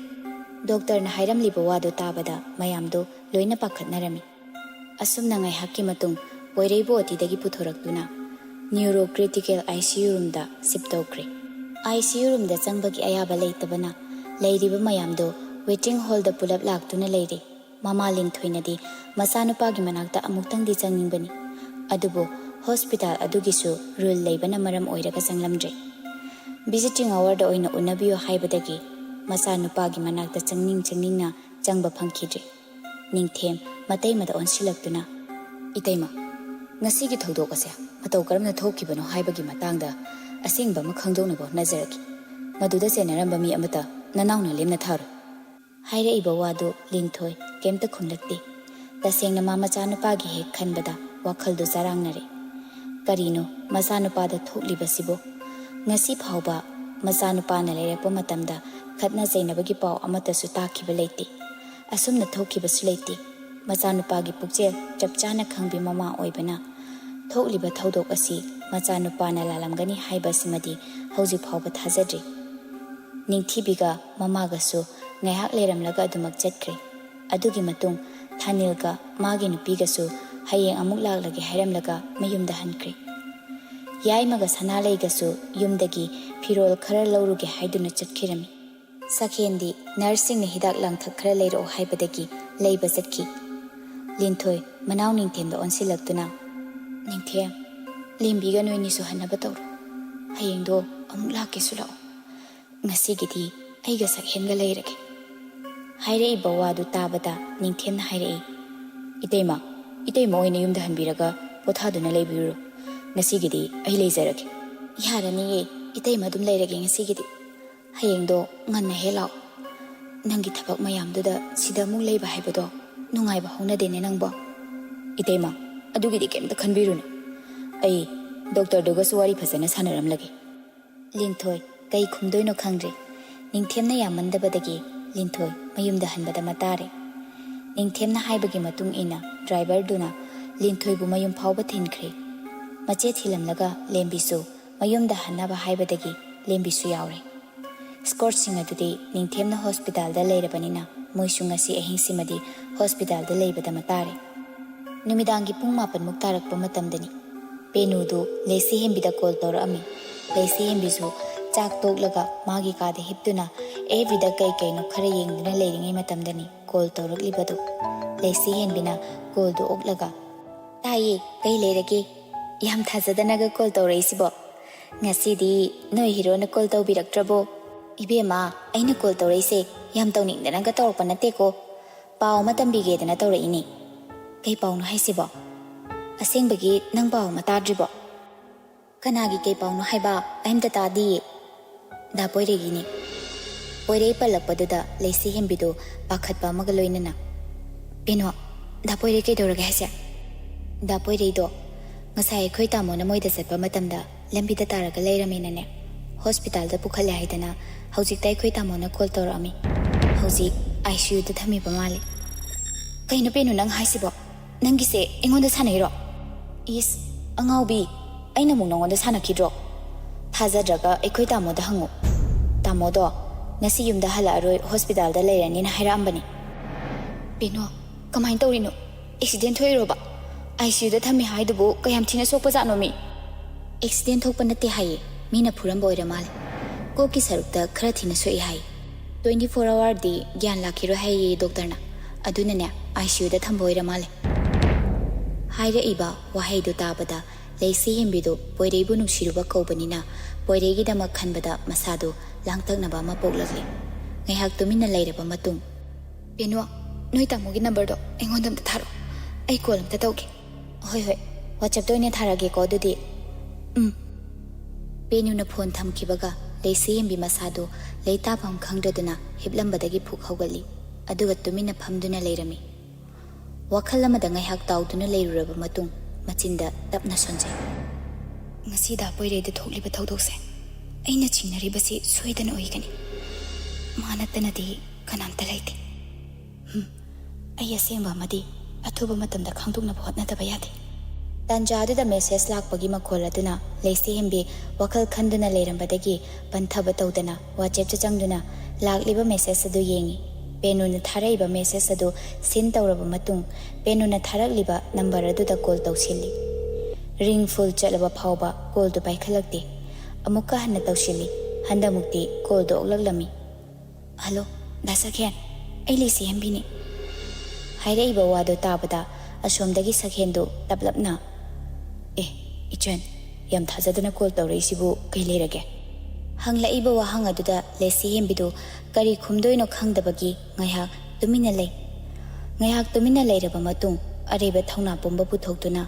ꯗꯣꯛꯇꯔꯅ ꯍꯥꯏꯔꯝꯂꯤꯕ ꯋꯥꯗꯨ ꯇꯥꯕꯗ ꯃꯌꯥꯝꯗꯨ ꯂꯣꯏꯅ ꯄꯥꯈꯠꯅꯔꯝꯃꯤ꯫ ꯑꯁꯨꯝꯅ ꯉꯥꯏꯍꯥꯛꯀꯤ ꯃꯇꯨꯡ ꯄꯣꯏꯔꯩꯕꯨ ꯑꯣꯇꯤꯗꯒꯤ ꯄꯨꯊꯣꯔꯛꯇꯨꯅ Neuro Critical I C U roomꯗ shift ꯇꯧꯈ꯭ꯔꯦ꯫ I C U roomꯗ ꯆꯪꯕꯒꯤ ꯑꯌꯥꯕ ꯂꯩꯇꯕꯅ ꯂꯩꯔꯤꯕ ꯃꯌꯥꯝꯗꯨ waiting hallꯗ ꯄꯨꯂꯞ ꯂꯥꯛꯇꯨꯅ ꯂꯩꯔꯤ꯫ ꯃꯃꯥ ꯂꯤꯟꯊꯣꯏꯅꯗꯤ ꯃꯆꯥꯅꯨꯄꯥꯒꯤ ꯃꯅꯥꯛꯇ ꯑꯃꯨꯛꯇꯪꯗꯤ ꯆꯪꯅꯤꯡꯕꯅꯤ꯫ ꯑꯗꯨꯕꯨ hospital ꯑꯗꯨꯒꯤꯁꯨ rule ꯂꯩꯕꯅ ꯃꯔꯝ ꯑꯣꯏꯔꯒ ꯆꯪꯂꯝꯗ꯭ꯔꯦ꯫ Visiting hourꯗ ꯑꯣꯏꯅ ꯎꯅꯕꯤꯌꯨ ꯍꯥꯏꯕꯗꯒꯤ ꯃꯆꯥꯅꯨꯄꯥꯒꯤ ꯃꯅꯥꯛꯇ ꯆꯪꯅꯤꯡ ꯆꯪꯅꯤꯡꯅ ꯆꯪꯕ ꯐꯪꯈꯤꯗ꯭ꯔꯦ꯫ ꯅꯤꯡꯊꯦꯝ ꯃꯇꯩꯃꯗ ꯑꯣꯟꯁꯤꯜꯂꯛꯇꯨꯅ, "ꯏꯇꯩꯃ, ꯉꯁꯤꯒꯤ ꯊꯧꯗꯣꯛ ꯑꯁꯦ ꯃꯇꯧ ꯀꯔꯝꯅ ꯊꯣꯛꯈꯤꯕꯅꯣ ꯍꯥꯏꯕꯒꯤ ꯃꯇꯥꯡꯗ ꯑꯁꯦꯡꯕ ꯑꯃ ꯈꯪꯗꯣꯛꯅꯕ ꯍꯣꯠꯅꯖꯔꯛꯈꯤ꯫ ꯃꯗꯨꯗ ꯆꯦꯟꯅꯔꯝꯕ ꯃꯤ ꯑꯃꯠꯇ ꯅꯅꯥꯎꯅ ꯂꯦꯝꯅ ꯊꯥꯔꯣꯏ꯫" ꯍꯥꯏꯔꯛꯏꯕ ꯋꯥꯗꯨ ꯂꯤꯟꯊꯣꯏ ꯀꯩꯝꯇ ꯈꯨꯝꯂꯛꯇꯦ꯫ ꯇꯁꯦꯡꯅ ꯃꯥ ꯃꯆꯥꯅꯨꯄꯥꯒꯤ ꯍꯦꯛ ꯈꯟꯕꯗ ꯋꯥꯈꯜꯗꯨ ꯆꯔꯥꯡꯅꯔꯦ꯫ ꯀꯔꯤꯅꯣ ꯃꯆꯥꯅꯨꯄꯥꯗ ꯊꯣꯛꯂꯤꯕꯁꯤꯕꯨ? ꯉꯁꯤ ꯐꯥꯎꯕ ꯃꯆꯥꯅꯨꯄꯥꯅ ꯂꯩꯔꯛꯄ ꯃꯇꯝꯗ ꯈꯠꯅ ꯆꯩꯅꯕꯒꯤ ꯄꯥꯎ ꯑꯃꯠꯇꯁꯨ ꯇꯥꯈꯤꯕ ꯂꯩꯇꯦ꯫ ꯑꯁꯨꯝꯅ ꯊꯣꯛꯈꯤꯕꯁꯨ ꯂꯩꯇꯦ꯫ ꯃꯆꯥꯅꯨꯄꯥꯒꯤ ꯄꯨꯛꯆꯦꯜ ꯆꯞ ꯆꯥꯅ ꯈꯪꯕꯤ ꯃꯃꯥ ꯑꯣꯏꯕꯅ ꯊꯣꯛꯂꯤꯕ ꯊꯧꯗꯣꯛ ꯑꯁꯤ ꯃꯆꯥꯅꯨꯄꯥꯅ ꯂꯥꯜꯂꯝꯒꯅꯤ ꯍꯥꯏꯕꯁꯤꯃꯗꯤ ꯍꯧꯖꯤꯛ ꯐꯥꯎꯕ ꯊꯥꯖꯗ꯭ꯔꯤ꯫ ꯅꯤꯡꯊꯤꯕꯤꯒ ꯃꯃꯥꯒꯁꯨ ꯉꯥꯏꯍꯥꯛ ꯂꯩꯔꯝꯂꯒ ꯑꯗꯨꯃꯛ ꯆꯠꯈ꯭ꯔꯦ꯫ ꯑꯗꯨꯒꯤ ꯃꯇꯨꯡ ꯊꯥꯅꯤꯜꯒ ꯃꯥꯒꯤ ꯅꯨꯄꯤꯒꯁꯨ ꯍꯌꯦꯡ ꯑꯃꯨꯛ ꯂꯥꯛꯂꯒꯦ ꯍꯥꯏꯔꯝꯂꯒ ꯃꯌꯨꯝꯗ ꯍꯟꯈ꯭ꯔꯦ꯫ ꯌꯥꯏꯃꯒ ꯁꯅꯥꯂꯩꯒꯁꯨ ꯌꯨꯝꯗꯒꯤ ꯐꯤꯔꯣꯜ ꯈꯔ ꯂꯧꯔꯨꯒꯦ ꯍꯥꯏꯗꯨꯅ ꯆꯠꯈꯤꯔꯝꯃꯤ꯫ ꯁꯈꯦꯟꯗꯤ ꯅꯔꯁꯁꯤꯡꯅ ꯍꯤꯗꯥꯛ ꯂꯥꯡꯊꯛ ꯈꯔ ꯂꯩꯔꯛꯑꯣ ꯍꯥꯏꯕꯗꯒꯤ ꯂꯩꯕ ꯆꯠꯈꯤ꯫ ꯂꯤꯟꯊꯣꯏ ꯃꯅꯥꯎ ꯅꯤꯡꯊꯦꯝꯗ ꯑꯣꯟꯁꯤꯜꯂꯛꯇꯨꯅ, "ꯅꯤꯡꯊꯦꯝ, ꯂꯦꯝꯕꯤꯒ ꯅꯣꯏꯅꯤꯁꯨ ꯍꯟꯅꯕ ꯇꯧꯔꯣ꯫ ꯍꯌꯦꯡꯗꯣ ꯑꯃꯨꯛ ꯂꯥꯛꯀꯦꯁꯨ ꯂꯥꯛꯑꯣ꯫ ꯉꯁꯤꯒꯤꯗꯤ ꯑꯩꯒ ꯁꯛꯍꯦꯟꯒ ꯂꯩꯔꯒꯦ꯫" ꯍꯥꯏꯔꯛꯏꯕ ꯋꯥꯗꯨ ꯇꯥꯕꯗ ꯅꯤꯡꯊꯦꯝꯅ ꯍꯥꯏꯔꯛꯏ, "ꯏꯇꯩꯃ, ꯏꯇꯩꯃ ꯑꯣꯏꯅ ꯌꯨꯝꯗ ꯍꯟꯕꯤꯔꯒ ꯄꯣꯊꯥꯗꯨꯅ ꯂꯩꯕꯤꯔꯨꯔꯣ꯫ ꯉꯁꯤꯒꯤꯗꯤ ꯑꯩ ꯂꯩꯖꯔꯒꯦ꯫" "ꯌꯥꯔꯅꯤꯌꯦ, ꯏꯇꯩꯃ ꯑꯗꯨꯝ ꯂꯩꯔꯒꯦ ꯉꯁꯤꯒꯤꯗꯤ꯫ ꯍꯌꯦꯡꯗꯣ ꯉꯟꯅ ꯍꯦꯛ ꯂꯥꯛꯑꯣ꯫ ꯅꯪꯒꯤ ꯊꯕꯛ ꯃꯌꯥꯝꯗꯨꯗ ꯁꯤꯗ ꯑꯃꯨꯛ ꯂꯩꯕ ꯍꯥꯏꯕꯗꯣ ꯅꯨꯡꯉꯥꯏꯕ ꯍꯧꯅꯗꯦꯅꯦ ꯅꯪꯕꯣ꯫" "ꯏꯇꯩꯃ, ꯑꯗꯨꯒꯤꯗꯤ ꯀꯩꯝꯇ ꯈꯟꯕꯤꯔꯨꯅꯨ꯫ ꯑꯩ ꯗꯣꯛꯇꯔꯗꯨꯒꯁꯨ ꯋꯥꯔꯤ ꯐꯖꯅ ꯁꯥꯟꯅꯔꯝꯂꯒꯦ꯫" ꯂꯤꯟꯊꯣꯏ ꯀꯩ ꯈꯨꯝꯗꯣꯏꯅꯣ ꯈꯪꯗ꯭ꯔꯦ꯫ ꯅꯤꯡꯊꯦꯝꯅ ꯌꯥꯝꯃꯟꯗꯕꯗꯒꯤ ꯂꯤꯟꯊꯣꯏ ꯃꯌꯨꯝꯗ ꯍꯟꯕꯗ ꯃꯇꯥꯔꯦ꯫ ꯅꯤꯡꯊꯦꯝꯅ ꯍꯥꯏꯕꯒꯤ ꯃꯇꯨꯡ ꯏꯟꯅ ꯗ꯭ꯔꯥꯏꯚꯔꯗꯨꯅ ꯂꯤꯟꯊꯣꯏꯕꯨ ꯃꯌꯨꯝ ꯐꯥꯎꯕ ꯊꯤꯟꯈ꯭ꯔꯦ꯫ ꯃꯆꯦ ꯊꯤꯜꯂꯝꯂꯒ ꯂꯦꯝꯕꯤꯁꯨ ꯃꯌꯨꯝꯗ ꯍꯟꯅꯕ ꯍꯥꯏꯕꯗꯒꯤ ꯂꯦꯝꯕꯤꯁꯨ ꯌꯥꯎꯔꯦ꯫ ꯁ꯭ꯀꯣꯠꯁꯤꯡ ꯑꯗꯨꯗꯤ ꯅꯤꯡꯊꯦꯝꯅ ꯍꯣꯁꯄꯤꯇꯥꯜꯗ ꯂꯩꯔꯕꯅꯤꯅ ꯃꯣꯏꯁꯨ ꯉꯁꯤ ꯑꯍꯤꯡꯁꯤꯃꯗꯤ ꯍꯣꯁꯄꯤꯇꯥꯜꯗ ꯂꯩꯕꯗ ꯃꯇꯥꯔꯦ꯫ ꯅꯨꯃꯤꯗꯥꯡꯒꯤ ꯄꯨꯡ ꯃꯥꯄꯟꯃꯨꯛ ꯇꯥꯔꯛꯄ ꯃꯇꯝꯗꯅꯤ꯫ ꯄꯦꯅꯨꯗꯨ ꯂꯩꯁꯤ ꯍꯦꯟꯕꯤꯗ ꯀꯣꯜ ꯇꯧꯔꯛꯑꯝꯃꯤ꯫ ꯂꯩꯁꯤ ꯍꯦꯟꯕꯤꯁꯨ ꯆꯥꯛ ꯇꯣꯛꯂꯒ ꯃꯥꯒꯤ ꯀꯥꯗ ꯍꯤꯞꯇꯨꯅ ꯑꯦꯐ ꯕꯤꯗ ꯀꯩ ꯀꯩꯅꯣ ꯈꯔ ꯌꯦꯡꯗꯨꯅ ꯂꯩꯔꯤꯉꯩ ꯃꯇꯝꯗꯅꯤ ꯀꯣꯜ ꯇꯧꯔꯛꯂꯤꯕꯗꯨ꯫ ꯂꯩꯁꯤ ꯍꯦꯟꯕꯤꯅ ꯀꯣꯜꯗꯨ ꯑꯣꯛꯂꯒ, "ꯇꯥꯏꯌꯦ, ꯀꯩ ꯂꯩꯔꯒꯦ? ꯌꯥꯝ ꯊꯥꯖꯗꯅꯒ ꯀꯣꯜ ꯇꯧꯔꯛꯏꯁꯤꯕꯣ? ꯉꯁꯤꯗꯤ ꯅꯣꯏ ꯍꯤꯔꯣꯅ ꯀꯣꯜ ꯇꯧꯕꯤꯔꯛꯇ꯭ꯔꯕꯣ?" "ꯏꯕꯦꯝꯃ, ꯑꯩꯅ ꯀꯣꯜ ꯇꯧꯔꯛꯏꯁꯦ ꯌꯥꯝ ꯇꯧꯅꯤꯡꯗꯅꯒ ꯇꯧꯔꯛꯄ ꯅꯠꯇꯦꯀꯣ꯫ ꯄꯥꯎ ꯑꯃ ꯇꯝꯕꯤꯒꯦꯗꯅ ꯇꯧꯔꯛꯏꯅꯤ꯫" "ꯀꯩ ꯄꯥꯎꯅꯣ ꯍꯥꯏꯁꯤꯕꯣ? ꯑꯁꯦꯡꯕꯒꯤ ꯅꯪ ꯄꯥꯎ ꯑꯃ ꯇꯥꯗ꯭ꯔꯤꯕꯣ?" "ꯀꯅꯥꯒꯤ ꯀꯩ ꯄꯥꯎꯅꯣ ꯍꯥꯏꯕ? ꯑꯩ ꯑꯝꯇ ꯇꯥꯗꯤꯌꯦ꯫" "ꯗꯥ ꯄꯣꯏꯔꯩꯒꯤꯅꯤ꯫" ꯄꯣꯏꯔꯩ ꯄꯜꯂꯛꯄꯗꯨꯗ ꯂꯩꯁꯤ ꯍꯦꯟꯕꯤꯗꯨ ꯄꯥꯈꯠꯄ ꯑꯃꯒ ꯂꯣꯏꯅꯅ, "ꯄꯦꯅꯣ, ꯗꯥ ꯄꯣꯏꯔꯩ ꯀꯩꯗꯧꯔꯒꯦ ꯍꯥꯏꯁꯦ?" "ꯗꯥ ꯄꯣꯏꯔꯩꯗꯣ ꯉꯁꯥꯏ ꯑꯩꯈꯣꯏ ꯇꯥꯃꯣꯅ ꯃꯣꯏꯗ ꯆꯠꯄ ꯃꯇꯝꯗ ꯂꯝꯕꯤꯗ ꯇꯥꯔꯒ ꯂꯩꯔꯝꯃꯦꯅꯅꯦ, ꯍꯣꯁꯄꯤꯇꯥꯜꯗ ꯄꯨꯈꯠꯂꯦ ꯍꯥꯏꯗꯅ ꯍꯧꯖꯤꯛꯇ ꯑꯩꯈꯣꯏ ꯇꯥꯃꯣꯅ ꯀꯣꯜ ꯇꯧꯔꯛꯑꯝꯃꯤ꯫ ꯍꯧꯖꯤꯛ ꯑꯥꯏ ꯁꯤ ꯌꯨꯗ ꯊꯝꯃꯤꯕ ꯃꯥꯜꯂꯤ꯫" "ꯀꯩꯅꯣ ꯄꯦꯅꯨ ꯅꯪ ꯍꯥꯏꯁꯤꯕꯣ? ꯅꯪꯒꯤꯁꯦ ꯑꯩꯉꯣꯟꯗ ꯁꯥꯟꯅꯩꯔꯣ?" "ꯏꯁ, ꯑꯉꯥꯎꯕꯤ, ꯑꯩꯅ ꯑꯃꯨꯛ ꯅꯉꯣꯟꯗ ꯁꯥꯟꯅꯈꯤꯗ꯭ꯔꯣ? ꯊꯥꯖꯗ꯭ꯔꯒ ꯑꯩꯈꯣꯏ ꯇꯥꯃꯣꯗ ꯍꯪꯉꯨ꯫ ꯇꯥꯃꯣꯗꯣ ꯉꯁꯤ ꯌꯨꯝꯗ ꯍꯜꯂꯛꯑꯔꯣꯏ, ꯍꯣꯁꯄꯤꯇꯥꯜꯗ ꯂꯩꯔꯅꯤꯅ ꯍꯥꯏꯔꯛꯑꯝꯕꯅꯤ꯫" "ꯄꯦꯅꯣ, ꯀꯃꯥꯏꯅ ꯇꯧꯔꯤꯅꯣ? ꯑꯦꯛꯁꯤꯗꯦꯟ ꯊꯣꯛꯏꯔꯣꯕ? ꯑꯥꯏ ꯁꯤ ꯌꯨꯗ ꯊꯝꯃꯤ ꯍꯥꯏꯗꯨꯕꯨ ꯀꯌꯥꯝ ꯊꯤꯅ ꯁꯣꯛꯄꯖꯥꯠꯅꯣ ꯃꯤ?" "ꯑꯦꯛꯁꯤꯗꯦꯟ ꯊꯣꯛꯄ ꯅꯠꯇꯦ ꯍꯥꯏꯌꯦ, ꯃꯤꯅ ꯐꯨꯔꯝꯕ ꯑꯣꯏꯔ ꯃꯥꯜꯂꯦ꯫ ꯀꯣꯛꯀꯤ ꯁꯔꯨꯛꯇ ꯈꯔ ꯊꯤꯅ ꯁꯣꯛꯏ ꯍꯥꯏ꯫ ꯇ꯭ꯋꯦꯟꯇꯤ ꯐꯣꯔ ꯑꯋꯥꯔꯗꯤ ꯒ꯭ꯌꯥꯟ ꯂꯥꯛꯈꯤꯔꯣꯏ ꯍꯥꯏꯌꯦ ꯗꯣꯛꯇꯔꯅ꯫ ꯑꯗꯨꯅꯅꯦ, ꯑꯥꯏ ꯁꯤ ꯌꯨꯗ ꯊꯝꯕ ꯑꯣꯏꯔ ꯃꯥꯜꯂꯦ꯫" ꯍꯥꯏꯔꯛꯏꯕ ꯋꯥꯍꯩꯗꯨ ꯇꯥꯕꯗ ꯂꯩꯁꯤ ꯍꯦꯟꯕꯤꯗꯨ ꯄꯣꯏꯔꯩꯕꯨ ꯅꯨꯡꯁꯤꯔꯨꯕ ꯀꯧꯕꯅꯤꯅ ꯄꯣꯏꯔꯩꯒꯤꯗꯃꯛ ꯈꯟꯕꯗ ꯃꯁꯥꯗꯨ ꯂꯥꯡꯇꯛꯅꯕ ꯑꯃ ꯄꯣꯛꯂꯛꯂꯦ꯫ ꯉꯥꯏꯍꯥꯛ ꯇꯨꯃꯤꯟꯅ ꯂꯩꯔꯕ ꯃꯇꯨꯡ, "ꯄꯦꯅꯨ, ꯅꯣꯏ ꯇꯥꯃꯣꯒꯤ ꯅꯝꯕꯔꯗꯣ ꯑꯩꯉꯣꯟꯗ ꯑꯝꯇ ꯊꯥꯔꯛꯑꯣ꯫ ꯑꯩ ꯀꯣꯜ ꯑꯝꯇ ꯇꯧꯒꯦ꯫" "ꯍꯣꯏ, ꯍꯣꯏ, ꯋꯥꯆꯞꯇ ꯑꯣꯏꯅ ꯊꯥꯔꯛꯑꯒꯦꯀꯣ ꯑꯗꯨꯗꯤ꯫" "ꯎꯝ꯫" ꯄꯦꯅꯨꯅ ꯐꯣꯟ ꯊꯝꯈꯤꯕꯒ ꯂꯩꯁꯤ ꯍꯦꯟꯕꯤ ꯃꯁꯥꯗꯨ ꯂꯩꯇꯥꯐꯝ ꯈꯪꯗ꯭ꯔꯗꯨꯅ ꯍꯤꯞꯂꯝꯕꯗꯒꯤ ꯐꯨꯛ ꯍꯧꯒꯠꯂꯤ꯫ ꯑꯗꯨꯒ ꯇꯨꯃꯤꯟꯅ ꯐꯝꯗꯨꯅ ꯂꯩꯔꯝꯃꯤ꯫ ꯋꯥꯈꯜ ꯑꯃꯗ ꯉꯥꯏꯍꯥꯛ ꯇꯥꯎꯗꯨꯅ ꯂꯩꯔꯨꯔꯕ ꯃꯇꯨꯡ ꯃꯆꯤꯟꯗ ꯇꯞꯅ ꯁꯣꯟꯖꯩ꯫ "ꯉꯁꯤ ꯗꯥ ꯄꯣꯏꯔꯩꯗ ꯊꯣꯛꯂꯤꯕ ꯊꯧꯗꯣꯛꯁꯦ ꯑꯩꯅ ꯆꯤꯡꯅꯔꯤꯕꯁꯤ ꯁꯣꯏꯗꯅ ꯑꯣꯏꯒꯅꯤ꯫ ꯃꯥ ꯅꯠꯇꯅꯗꯤ ꯀꯅꯥꯝꯇ ꯂꯩꯇꯦ꯫ ꯍꯨꯝ, ꯑꯩ ꯑꯁꯦꯡꯕ ꯑꯃꯗꯤ ꯑꯊꯨꯕ ꯃꯇꯝꯗ ꯈꯪꯗꯣꯛꯅꯕ ꯍꯣꯠꯅꯗꯕ ꯌꯥꯗꯦ꯫" ꯇꯥꯟꯖꯥꯗꯨꯗ ꯃꯦꯁꯦꯖ ꯂꯥꯛꯄꯒꯤ ꯃꯈꯣꯜ ꯑꯗꯨꯅ ꯂꯩꯁꯤ ꯍꯦꯟꯕꯤ ꯋꯥꯈꯜ ꯈꯟꯗꯨꯅ ꯂꯩꯔꯝꯕꯗꯒꯤ ꯄꯟꯊꯕ ꯇꯧꯗꯅ ꯋꯥꯆꯦꯞꯇ ꯆꯪꯗꯨꯅ ꯂꯥꯛꯂꯤꯕ ꯃꯦꯁꯦꯖ ꯑꯗꯨ ꯌꯦꯡꯉꯤ꯫ ꯄꯦꯅꯨꯅ ꯊꯥꯔꯛꯏꯕ ꯃꯦꯁꯦꯖ ꯑꯗꯨ ꯁꯤꯟ ꯇꯧꯔꯕ ꯃꯇꯨꯡ ꯄꯦꯅꯨꯅ ꯊꯥꯔꯛꯂꯤꯕ ꯅꯝꯕꯔ ꯑꯗꯨꯗ ꯀꯣꯜ ꯇꯧꯁꯤꯜꯂꯤ꯫ ꯔꯤꯡ ꯐꯨꯜ ꯆꯠꯂꯕ ꯐꯥꯎꯕ ꯀꯣꯜꯗꯨ ꯄꯥꯏꯈꯠꯂꯛꯇꯦ꯫ ꯑꯃꯨꯛꯀ ꯍꯟꯅ ꯇꯧꯁꯤꯜꯂꯤ꯫ ꯍꯟꯗꯃꯨꯛꯇꯤ ꯀꯣꯜꯗꯨ ꯑꯣꯛꯂꯛꯂꯝꯃꯤ꯫ "ꯍꯜꯂꯣ, ꯗꯥ ꯁꯛꯍꯦꯟ, ꯑꯩ ꯂꯤꯁꯤ ꯍꯦꯝꯕꯤꯅꯤ꯫" ꯍꯥꯏꯔꯛꯏꯕ ꯋꯥꯗꯨ ꯇꯥꯕꯗ ꯑꯁꯣꯝꯗꯒꯤ ꯁꯛꯍꯦꯟꯗꯨ ꯇꯞꯂꯞꯅ, "ꯑꯦ, ꯏꯆꯟ, ꯌꯥꯝ ꯊꯥꯖꯗꯅ ꯀꯣꯜ ꯇꯧꯔꯛꯏꯁꯤꯕꯨ ꯀꯩ ꯂꯩꯔꯒꯦ?" ꯍꯪꯂꯛꯏꯕ ꯋꯥꯍꯪ ꯑꯗꯨꯗ ꯂꯤꯁꯤ ꯍꯦꯝꯕꯤꯗꯨ ꯀꯔꯤ ꯈꯨꯝꯗꯣꯏꯅꯣ ꯈꯪꯗꯕꯒꯤ ꯉꯥꯏꯍꯥꯛ ꯇꯨꯃꯤꯟꯅ ꯂꯩ꯫ ꯉꯥꯏꯍꯥꯛ ꯇꯨꯃꯤꯟꯅ ꯂꯩꯔꯕ ꯃꯇꯨꯡ ꯑꯔꯩꯕ ꯊꯧꯅꯥ ꯄꯨꯝꯕ ꯄꯨꯊꯣꯛꯇꯨꯅ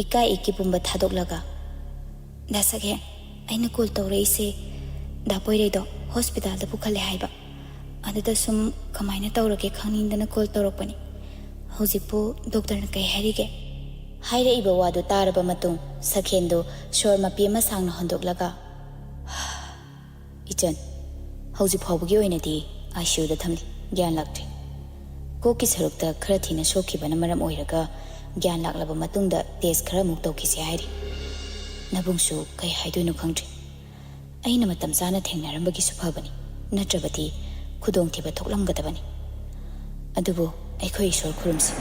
ꯏꯀꯥꯏ ꯏꯀꯤ ꯄꯨꯝꯕ ꯊꯥꯗꯣꯛꯂꯒ, "ꯗꯥ ꯁꯛꯍꯦꯟ, ꯑꯩꯅ ꯀꯣꯜ ꯇꯧꯔꯛꯏꯁꯦ ꯗꯥ ꯄꯣꯏꯔꯩꯗꯣ ꯍꯣꯁꯄꯤꯇꯥꯜꯗ ꯄꯨꯈꯠꯂꯦ ꯍꯥꯏꯕ꯫ ꯑꯗꯨꯗ ꯁꯨꯝ ꯀꯃꯥꯏꯅ ꯇꯧꯔꯒꯦ ꯈꯪꯅꯤꯡꯗꯅ ꯀꯣꯜ ꯇꯧꯔꯛꯄꯅꯤ꯫ ꯍꯧꯖꯤꯛꯄꯨ ꯗꯣꯛꯇꯔꯅ ꯀꯩ ꯍꯥꯏꯔꯤꯒꯦ?" ꯍꯥꯏꯔꯛꯏꯕ ꯋꯥꯗꯨ ꯇꯥꯔꯕ ꯃꯇꯨꯡ ꯁꯛꯍꯦꯟꯗꯨ ꯁꯣꯔ ꯃꯄꯤ ꯑꯃ ꯁꯥꯡꯅ ꯍꯣꯟꯗꯣꯛꯂꯒ, "ꯏꯆꯟ, ꯍꯧꯖꯤꯛ ꯐꯥꯎꯕꯒꯤ ꯑꯣꯏꯅꯗꯤ ꯑꯥꯏ ꯁꯤ ꯌꯨꯗ ꯊꯝꯂꯤ, ꯒ꯭ꯌꯥꯟ ꯂꯥꯛꯇ꯭ꯔꯤ꯫ ꯀꯣꯛꯀꯤ ꯁꯔꯨꯛꯇ ꯈꯔ ꯊꯤꯅ ꯁꯣꯛꯈꯤꯕꯅ ꯃꯔꯝ ꯑꯣꯏꯔꯒ ꯒ꯭ꯌꯥꯟ ꯂꯥꯛꯂꯕ ꯃꯇꯨꯡꯗ ꯇꯦꯁ ꯈꯔ ꯑꯃꯨꯛ ꯇꯧꯈꯤꯁꯦ ꯍꯥꯏꯔꯤ꯫ ꯅꯕꯨꯡꯁꯨ ꯀꯩ ꯍꯥꯏꯗꯣꯏꯅꯣ ꯈꯪꯗ꯭ꯔꯤ꯫ ꯑꯩꯅ ꯃꯇꯝ ꯆꯥꯅ ꯊꯦꯡꯅꯔꯝꯕꯒꯤꯁꯨ ꯐꯕꯅꯤ, ꯅꯠꯇ꯭ꯔꯕꯗꯤ ꯈꯨꯗꯣꯡꯊꯤꯕ ꯊꯣꯛꯂꯝꯒꯗꯕꯅꯤ꯫ ꯑꯗꯨꯕꯨ ꯑꯩꯈꯣꯏ ꯏꯁꯣꯔ ꯈꯨꯔꯨꯝꯁꯤ꯫"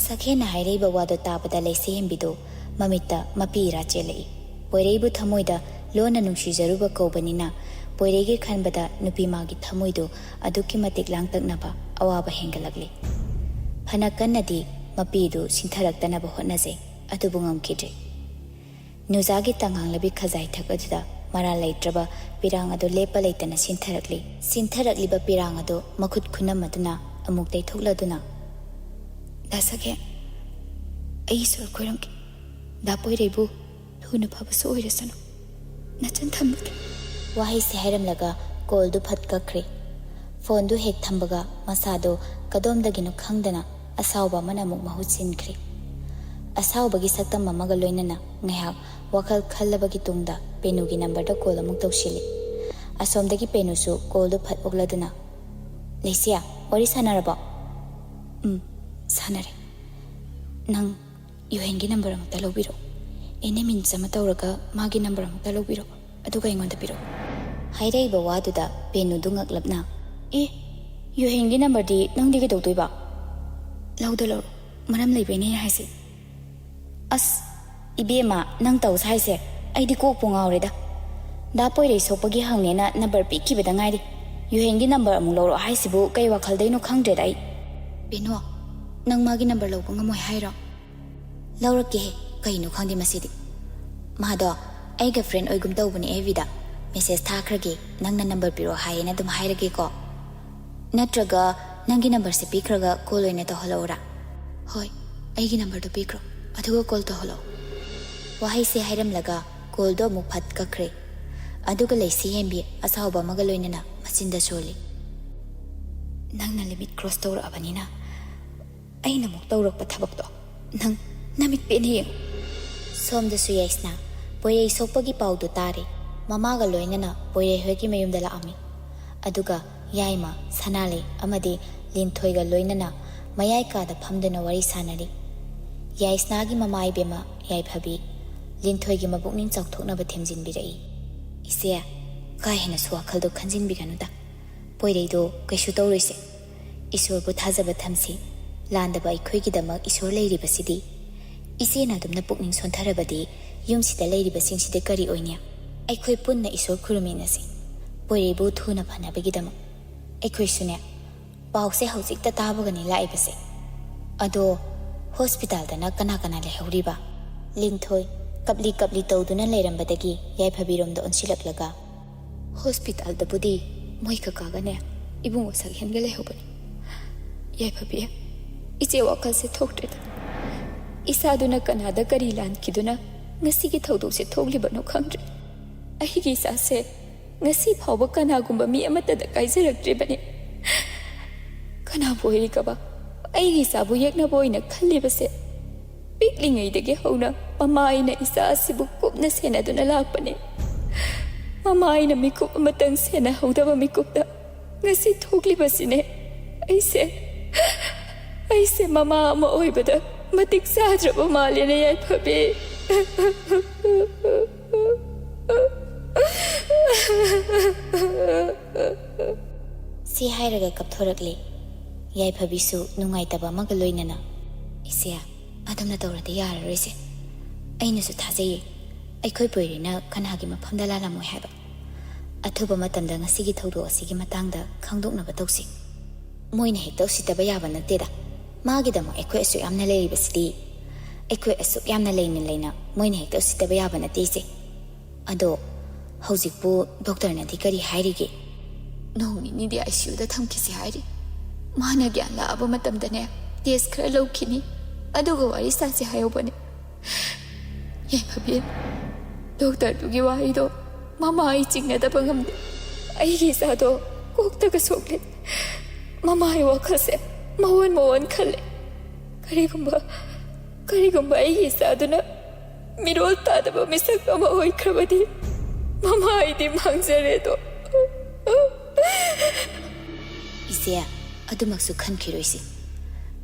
ꯁꯛꯍꯦꯟꯅ ꯍꯥꯏꯔꯛꯏꯕ ꯋꯥꯗꯨ ꯇꯥꯕꯗ ꯂꯩꯁꯦ ꯍꯦꯝꯕꯤꯗꯨ ꯃꯃꯤꯠꯇ ꯃꯄꯤ ꯏꯔꯥ ꯆꯦꯜꯂꯛꯏ꯫ ꯄꯣꯏꯔꯩꯕꯨ ꯊꯃꯣꯏꯗ ꯂꯣꯟꯅ ꯅꯨꯡꯁꯤꯖꯔꯨꯕ ꯀꯧꯕꯅꯤꯅ ꯄꯣꯏꯔꯩꯒꯤ ꯈꯟꯕꯗ ꯅꯨꯄꯤ ꯃꯥꯒꯤ ꯊꯃꯣꯏꯗꯨ ꯑꯗꯨꯛꯀꯤ ꯃꯇꯤꯛ ꯂꯥꯡꯇꯛꯅꯕ ꯑꯋꯥꯕ ꯍꯦꯟꯒꯠꯂꯛꯂꯤ꯫ ꯐꯅ ꯀꯟꯅꯗꯤ ꯃꯄꯤꯗꯨ ꯁꯤꯟꯊꯔꯛꯇꯅꯕ ꯍꯣꯠꯅꯖꯩ, ꯑꯗꯨꯕꯨ ꯉꯝꯈꯤꯗ꯭ꯔꯦ꯫ ꯅꯨꯖꯥꯒꯤ ꯇꯉꯥꯡꯂꯕꯤ ꯈꯖꯥꯏꯊꯛ ꯑꯗꯨꯗ ꯃꯔꯥꯜ ꯂꯩꯇ꯭ꯔꯕ ꯄꯤꯔꯥꯡ ꯑꯗꯨ ꯂꯦꯞꯄ ꯂꯩꯇꯅ ꯁꯤꯟꯊꯔꯛꯂꯤ꯫ ꯁꯤꯟꯊꯔꯛꯂꯤꯕ ꯄꯤꯔꯥꯡ ꯑꯗꯨ ꯃꯈꯨꯠ ꯈꯨꯅꯝ ꯑꯗꯨꯅ ꯑꯃꯨꯛ ꯇꯩꯊꯣꯛꯂꯗꯨꯅ, "ꯗꯥ ꯁꯛꯍꯦꯟ, ꯑꯩ ꯏꯁꯣꯔ ꯈꯣꯏꯔꯝꯒꯦ꯫ ꯗꯥ ꯄꯣꯏꯔꯩꯕꯨ ꯊꯨꯅ ꯐꯕꯁꯨ ꯑꯣꯏꯔꯁꯅꯨ꯫ ꯅꯆꯟ ꯊꯝꯂꯒꯦ꯫" ꯋꯥꯍꯩꯁꯦ ꯍꯥꯏꯔꯝꯂꯒ ꯀꯣꯜꯗꯨ ꯐꯠ ꯀꯛꯈ꯭ꯔꯦ꯫ ꯐꯣꯟꯗꯨ ꯍꯦꯛ ꯊꯝꯕꯒ ꯃꯁꯥꯗꯨ ꯀꯗꯣꯝꯗꯒꯤꯅꯣ ꯈꯪꯗꯅ ꯑꯁꯥꯎꯕ ꯑꯃꯅ ꯑꯃꯨꯛ ꯃꯍꯨꯠ ꯁꯤꯟꯈ꯭ꯔꯦ꯫ ꯑꯁꯥꯎꯕꯒꯤ ꯁꯛꯇꯝ ꯑꯃꯒ ꯂꯣꯏꯅꯅ ꯉꯥꯏꯍꯥꯛ ꯋꯥꯈꯜ ꯈꯜꯂꯕꯒꯤ ꯇꯨꯡꯗ ꯄꯦꯅꯨꯒꯤ ꯅꯝꯕꯔꯗ ꯀꯣꯜ ꯑꯃꯨꯛ ꯇꯧꯁꯤꯜꯂꯤ꯫ ꯑꯁꯣꯝꯗꯒꯤ ꯄꯦꯅꯨꯁꯨ ꯀꯣꯜꯗꯨ ꯐꯠ ꯑꯣꯛꯂꯗꯨꯅ, "ꯂꯩꯁꯤꯌꯥ, ꯋꯥꯔꯤ ꯁꯥꯟꯅꯔꯕꯣ?" "ꯎꯝ, ꯁꯥꯟꯅꯔꯦ꯫ ꯅꯪ ꯌꯨꯍꯦꯟꯒꯤ ꯅꯝꯕꯔ ꯑꯃꯨꯛꯇ ꯂꯧꯕꯤꯔꯛꯑꯣ꯫ ꯑꯦꯅꯦ ꯃꯤꯟꯁ ꯑꯃ ꯇꯧꯔꯒ ꯃꯥꯒꯤ ꯅꯝꯕꯔ ꯑꯃꯨꯛꯇ ꯂꯧꯕꯤꯔꯛꯑꯣ, ꯑꯗꯨꯒ ꯑꯩꯉꯣꯟꯗ ꯄꯤꯔꯛꯑꯣ꯫" ꯍꯥꯏꯔꯛꯏꯕ ꯋꯥꯗꯨꯗ ꯄꯦꯅꯨꯗꯨ ꯉꯛꯂꯞꯅ, "ꯑꯦ, ꯌꯨꯍꯦꯟꯒꯤ ꯅꯝꯕꯔꯗꯤ ꯅꯪꯗꯤ ꯀꯩꯗꯧꯗꯣꯏꯕ?" "ꯂꯧꯗ ꯂꯧꯔꯣ, ꯃꯔꯝ ꯂꯩꯕꯩꯅꯦ ꯍꯥꯏꯁꯦ꯫" "ꯑꯁ, ꯏꯕꯦꯝꯃ, ꯅꯪ ꯇꯧꯁ ꯍꯥꯏꯁꯦ ꯑꯩꯗꯤ ꯀꯣꯛꯄꯨ ꯉꯥꯎꯔꯦꯗ꯫ ꯗꯥ ꯄꯣꯏꯔꯩ ꯁꯣꯛꯄꯒꯤ ꯍꯪꯉꯦꯅ ꯅꯝꯕꯔ ꯄꯤꯈꯤꯕꯗ ꯉꯥꯏꯔꯤ꯫ ꯌꯨꯍꯦꯟꯒꯤ ꯅꯝꯕꯔ ꯑꯃꯨꯛ ꯂꯧꯔꯛꯑꯣ ꯍꯥꯏꯁꯤꯕꯨ ꯀꯩ ꯋꯥꯈꯜꯗꯩꯅꯣ ꯈꯪꯗ꯭ꯔꯦꯗ ꯑꯩ꯫ ꯕꯦꯅꯣ, ꯅꯪ ꯃꯥꯒꯤ ꯅꯝꯕꯔ ꯂꯧꯕ ꯉꯝꯃꯣꯏ ꯍꯥꯏꯔꯣ? ꯂꯧꯔꯛꯀꯦꯍꯦ, ꯀꯩꯅꯣ ꯈꯪꯗꯦ ꯃꯁꯤꯗꯤ꯫ ꯃꯥꯗꯣ ꯑꯩꯒ ꯐ꯭ꯔꯦꯟ ꯑꯣꯏꯒꯨꯝ ꯇꯧꯕꯅꯦ ꯑꯦꯐ ꯕꯤꯗ꯫ ꯃꯦꯁꯦꯖ ꯊꯥꯈ꯭ꯔꯒꯦ, ꯅꯪꯅ ꯅꯝꯕꯔ ꯄꯤꯔꯛꯑꯣ ꯍꯥꯏꯌꯦꯅ ꯑꯗꯨꯝ ꯍꯥꯏꯔꯒꯦꯀꯣ꯫ ꯅꯠꯇ꯭ꯔꯒ ꯅꯪꯒꯤ ꯅꯝꯕꯔꯁꯦ ꯄꯤꯈ꯭ꯔꯒ ꯀꯣꯜ ꯑꯣꯏꯅ ꯇꯧꯍꯜꯂꯛꯎꯔꯥ? ꯍꯣꯏ, ꯑꯩꯒꯤ ꯅꯝꯕꯔꯗꯣ ꯄꯤꯈ꯭ꯔꯣ, ꯑꯗꯨꯒ ꯀꯣꯜ ꯇꯧꯍꯜꯂꯛꯑꯣ꯫ ꯋꯥꯍꯩꯁꯦ ꯍꯥꯏꯔꯝꯂꯒ ꯀꯣꯜꯗꯣ ꯑꯃꯨꯛ ꯐꯠ ꯀꯛꯈ꯭ꯔꯦ꯫ ꯑꯗꯨꯒ ꯂꯩꯁꯤ ꯍꯦꯟꯕꯤ ꯑꯁꯥꯎꯕ ꯑꯃꯒ ꯂꯣꯏꯅꯅ ꯃꯆꯤꯟꯗ ꯁꯣꯜꯂꯤ꯫ ꯅꯪꯅ ꯂꯤꯃꯤꯠ ꯀ꯭ꯔꯣꯁ ꯇꯧꯔꯛꯑꯕꯅꯤꯅ ꯑꯩꯅ ꯑꯃꯨꯛ ꯇꯧꯔꯛꯄ ꯊꯕꯛꯇꯣ ꯅꯪ ꯅꯃꯤꯠ ꯄꯦꯟꯅ ꯌꯦꯡꯉꯨ꯫ ꯁꯣꯝꯗꯁꯨ ꯌꯥꯏꯁꯅꯥ ꯄꯣꯏꯔꯩ ꯁꯣꯛꯄꯒꯤ ꯄꯥꯎꯗꯨ ꯇꯥꯔꯦ꯫ ꯃꯃꯥꯒ ꯂꯣꯏꯅꯅ ꯄꯣꯏꯔꯩ ꯍꯣꯏꯒꯤ ꯃꯌꯨꯝꯗ ꯂꯥꯛꯑꯝꯃꯤ꯫ ꯑꯗꯨꯒ ꯌꯥꯏꯃ, ꯁꯅꯥꯂꯩ ꯑꯃꯗꯤ ꯂꯤꯟꯊꯣꯏꯒ ꯂꯣꯏꯅꯅ ꯃꯌꯥꯏ ꯀꯥꯗ ꯐꯝꯗꯨꯅ ꯋꯥꯔꯤ ꯁꯥꯟꯅꯔꯤ꯫ ꯌꯥꯏꯁꯅꯥꯒꯤ ꯃꯃꯥ ꯏꯕꯦꯝꯃ ꯌꯥꯏꯐꯕꯤ ꯂꯤꯟꯊꯣꯏꯒꯤ ꯃꯕꯨꯛꯅꯤꯡ ꯆꯥꯎꯊꯣꯛꯅꯕ ꯊꯦꯝꯖꯤꯟꯕꯤꯔꯛꯏ꯫ "ꯏꯆꯦ, ꯀꯥ ꯍꯦꯟꯅꯁꯨ ꯋꯥꯈꯜꯗꯣ ꯈꯟꯖꯤꯟꯕꯤꯒꯅꯨꯗ꯫ ꯄꯣꯏꯔꯩꯗꯣ ꯀꯩꯁꯨ ꯇꯧꯔꯣꯏꯁꯦ꯫ ꯏꯁꯣꯔꯕꯨ ꯊꯥꯖꯕ ꯊꯝꯁꯤ꯫ ꯂꯥꯟꯗꯕ ꯑꯩꯈꯣꯏꯒꯤꯗꯃꯛ ꯏꯁꯣꯔ ꯂꯩꯔꯤꯕꯁꯤꯗꯤ꯫ ꯏꯆꯦꯅ ꯑꯗꯨꯝꯅ ꯄꯨꯛꯅꯤꯡ ꯁꯣꯟꯊꯔꯕꯗꯤ ꯌꯨꯝꯁꯤꯗ ꯂꯩꯔꯤꯕꯁꯤꯡꯁꯤꯗꯤ ꯀꯔꯤ ꯑꯣꯏꯅꯤ? ꯑꯩꯈꯣꯏ ꯄꯨꯟꯅ ꯏꯁꯣꯔ ꯈꯨꯔꯨꯝꯃꯤꯟꯅꯁꯤ꯫ ꯄꯣꯏꯔꯩꯕꯨ ꯊꯨꯅ ꯐꯅꯕꯒꯤꯗꯃꯛ꯫ ꯑꯩꯈꯣꯏꯁꯨꯅꯦ, ꯄꯥꯎꯁꯦ ꯍꯧꯖꯤꯛꯇ ꯇꯥꯕꯒꯅꯤ ꯂꯥꯛꯏꯕꯁꯦ꯫ ꯑꯗꯣ ꯍꯣꯁꯄꯤꯇꯥꯜꯗꯅ ꯀꯅꯥ ꯀꯅꯥ ꯂꯩꯍꯧꯔꯤꯕ?" ꯂꯤꯟꯊꯣꯏ ꯀꯞꯂꯤ ꯀꯞꯂꯤ ꯇꯧꯗꯨꯅ ꯂꯩꯔꯝꯕꯗꯒꯤ ꯌꯥꯏꯐꯕꯤꯔꯣꯝꯗ ꯑꯣꯟꯁꯤꯜꯂꯛꯂꯒ, "ꯍꯣꯁꯄꯤꯇꯥꯜꯗꯕꯨꯗꯤ ꯃꯣꯏ ꯀꯀꯥꯒꯅꯦ ꯏꯕꯨꯡꯉꯣ ꯁꯛꯍꯦꯟꯒ ꯂꯩꯍꯧꯕꯅꯤ꯫ ꯌꯥꯏꯐꯕꯤ, ꯏꯆꯦ ꯋꯥꯈꯜꯁꯦ ꯊꯣꯛꯇ꯭ꯔꯦꯗ꯫ ꯏꯆꯥꯗꯨꯅ ꯀꯅꯥꯗ ꯀꯔꯤ ꯂꯥꯟꯈꯤꯗꯨꯅ ꯉꯁꯤꯒꯤ ꯊꯧꯗꯣꯛꯁꯦ ꯊꯣꯛꯂꯤꯕꯅꯣ ꯈꯪꯗ꯭ꯔꯦ꯫ ꯑꯩꯒꯤ ꯏꯆꯥꯁꯦ ꯉꯁꯤ ꯐꯥꯎꯕ ꯀꯅꯥꯒꯨꯝꯕ ꯃꯤ ꯑꯃꯠꯇꯗ ꯀꯥꯏꯖꯔꯛꯇ꯭ꯔꯤꯕꯅꯤ꯫ ꯀꯅꯥꯕꯨ ꯑꯣꯏꯔꯤꯒꯕ ꯑꯩꯒꯤ ꯏꯆꯥꯕꯨ ꯌꯦꯛꯅꯕ ꯑꯣꯏꯅ ꯈꯜꯂꯤꯕꯁꯦ? ꯄꯤꯛꯂꯤꯉꯩꯗꯒꯤ ꯍꯧꯅ ꯃꯃꯥ ꯑꯩꯅ ꯏꯆꯥ ꯑꯁꯤꯕꯨ ꯀꯨꯞꯅ ꯁꯦꯟꯅꯗꯨꯅ ꯂꯥꯛꯄꯅꯤ꯫ ꯃꯃꯥ ꯑꯩꯅ ꯃꯤꯀꯨꯞ ꯑꯃꯇꯪ ꯁꯦꯟꯅꯍꯧꯗꯕ ꯃꯤꯀꯨꯞꯇ ꯉꯁꯤ ꯊꯣꯛꯂꯤꯕꯁꯤꯅꯦ꯫ ꯑꯩꯁꯦ, ꯑꯩꯁꯦ ꯃꯃꯥ ꯑꯃ ꯑꯣꯏꯕꯗ ꯃꯇꯤꯛ ꯆꯥꯗ꯭ꯔꯕ ꯃꯥꯜꯂꯦꯅꯦ, ꯌꯥꯏꯐꯕꯤ꯫" ꯁꯤ ꯍꯥꯏꯔꯒ ꯀꯞꯊꯣꯔꯛꯂꯦ꯫ ꯌꯥꯏꯐꯕꯤꯁꯨ ꯅꯨꯡꯉꯥꯏꯇꯕ ꯑꯃꯒ ꯂꯣꯏꯅꯅ, "ꯏꯆꯦ, ꯑꯗꯨꯝꯅ ꯇꯧꯔꯗꯤ ꯌꯥꯔꯔꯣꯏꯁꯦ꯫ ꯑꯩꯅꯁꯨ ꯊꯥꯖꯩꯌꯦ, ꯑꯩꯈꯣꯏ ꯄꯣꯏꯔꯤꯅ ꯀꯅꯥꯒꯤ ꯃꯐꯝꯗ ꯂꯥꯜꯂꯝꯃꯣꯏ ꯍꯥꯏꯕ꯫ ꯑꯊꯨꯕ ꯃꯇꯝꯗ ꯉꯁꯤꯒꯤ ꯊꯧꯗꯣꯛ ꯑꯁꯤꯒꯤ ꯃꯇꯥꯡꯗ ꯈꯪꯗꯣꯛꯅꯕ ꯇꯧꯁꯤ꯫ ꯃꯣꯏꯅ ꯍꯦꯛꯇ ꯎꯁꯤꯠꯇꯕ ꯌꯥꯕ ꯅꯠꯇꯦꯗ꯫ ꯃꯥꯒꯤꯗꯃꯛ ꯑꯩꯈꯣꯏ ꯑꯁꯨꯛ ꯌꯥꯝꯅ ꯂꯩꯔꯤꯕꯁꯤꯗꯤ, ꯑꯩꯈꯣꯏ ꯑꯁꯨꯛ ꯌꯥꯝꯅ ꯂꯩꯅ ꯂꯩꯅ ꯃꯣꯏꯅ ꯍꯦꯛꯇ ꯎꯁꯤꯠꯇꯕ ꯌꯥꯕ ꯅꯠꯇꯦ, ꯏꯆꯦ꯫ ꯑꯗꯣ ꯍꯧꯖꯤꯛꯄꯨ ꯗꯣꯛꯇꯔꯅꯗꯤ ꯀꯔꯤ ꯍꯥꯏꯔꯤꯒꯦ? ꯅꯣꯡ ꯅꯤꯅꯤꯗꯤ ICUꯗ ꯊꯝꯈꯤꯁꯤ ꯍꯥꯏꯔꯤ꯫ ꯃꯥꯅ ꯒ꯭ꯌꯥꯟ ꯂꯥꯛꯑꯕ ꯃꯇꯝꯗꯅꯦ, ꯇꯦꯁ ꯈꯔ ꯂꯧꯈꯤꯅꯤ, ꯑꯗꯨꯒ ꯋꯥꯔꯤ ꯁꯥꯁꯤ ꯍꯥꯏꯍꯧꯕꯅꯦ꯫ ꯌꯥꯏꯐꯕꯤ, ꯗꯣꯛꯇꯔꯗꯨꯒꯤ ꯋꯥꯍꯩꯗꯣ ꯃꯃꯥ ꯑꯩ ꯆꯤꯡꯅꯗꯕ ꯉꯝꯗꯦ꯫ ꯑꯩꯒꯤ ꯏꯆꯥꯗꯣ ꯀꯣꯛꯇꯒ ꯁꯣꯛꯂꯦ꯫ ꯃꯃꯥꯒꯤ ꯋꯥꯈꯜꯁꯦ ꯃꯑꯣꯟ ꯃꯑꯣꯟ ꯈꯜꯂꯦ꯫ ꯀꯔꯤꯒꯨꯝꯕ, ꯀꯔꯤꯒꯨꯝꯕ ꯑꯩꯒꯤ ꯏꯆꯥꯗꯨꯅ ꯃꯤꯔꯣꯜ ꯇꯥꯗꯕ ꯃꯤꯁꯛ ꯑꯃ ꯑꯣꯏꯈ꯭ꯔꯕꯗꯤ, ꯃꯃꯥ ꯑꯩꯗꯤ ꯃꯥꯡꯖꯔꯦꯗꯣ꯫ ꯏꯆꯦ, ꯑꯗꯨꯃꯛꯁꯨ ꯈꯟꯈꯤꯔꯣꯏꯁꯤ꯫